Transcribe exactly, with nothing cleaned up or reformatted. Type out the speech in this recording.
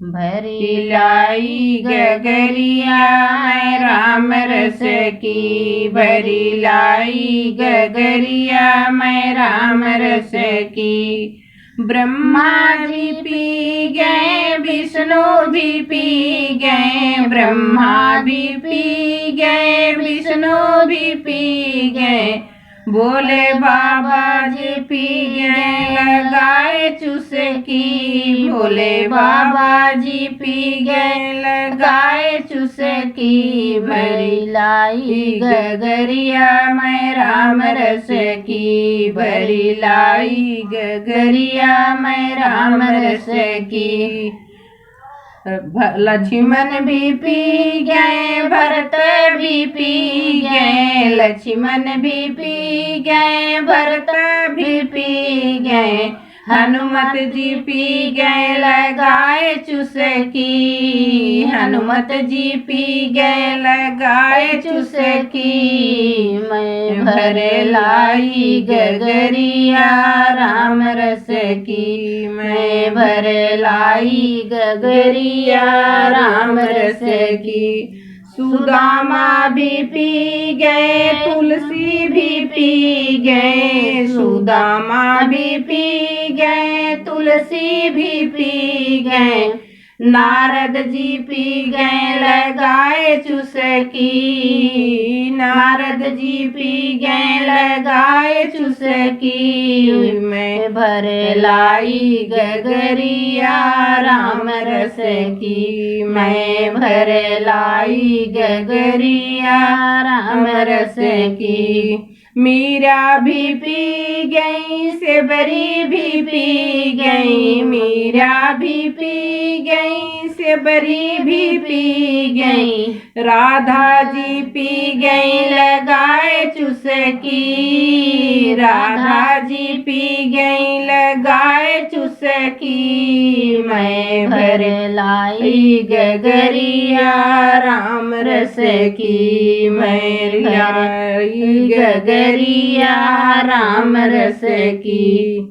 भरी लाई गगरिया मैं राम रस की, भरी लाई गगरिया मैं राम रस की। ब्रह्मा जी पी गए, विष्णु भी पी गए, ब्रह्मा भी पी गए, विष्णु भी पी गए। भोले बाबा जी पी गए लगाए चुस्की, भोले बाबा जी पी गए लगाए चुस्की। भरी लाई गगरिया मैं राम रस की, भरी लाई गगरिया मैं राम रस की। भ-, लक्ष्मण भी पी गए, भरत भी पी गए, लक्ष्मण भी पी गए, भरत भी पी गए। हनुमत जी पी गए लगाए चुस्की, हनुमत जी पी गए लगाए चुस्की। मैं भर लाई गगरिया राम रस की, मैं भर लाई गगरिया राम रस की। सुदामा भी पी गए, तुलसी भी पी गए, सुदामा भी पी गए, तुलसी भी पी गए। नारद जी पी गए लगाए चुस्की, नारद जी पी गए लगाए चुस्की। मैं भर लाई गगरिया राम रस की, मैं भर लाई गगरिया राम रस की। मीरा भी पी गई, सेबरी भी पी गई, मीरा भी पी गई, सेबरी भी पी गई। राधा जी पी गई लगाए चुस्की, राधा जी पी गई लगाए चुस्की। मैं भर लाई गगरिया राम रस की, मैं लाई गगरिया राम रस की।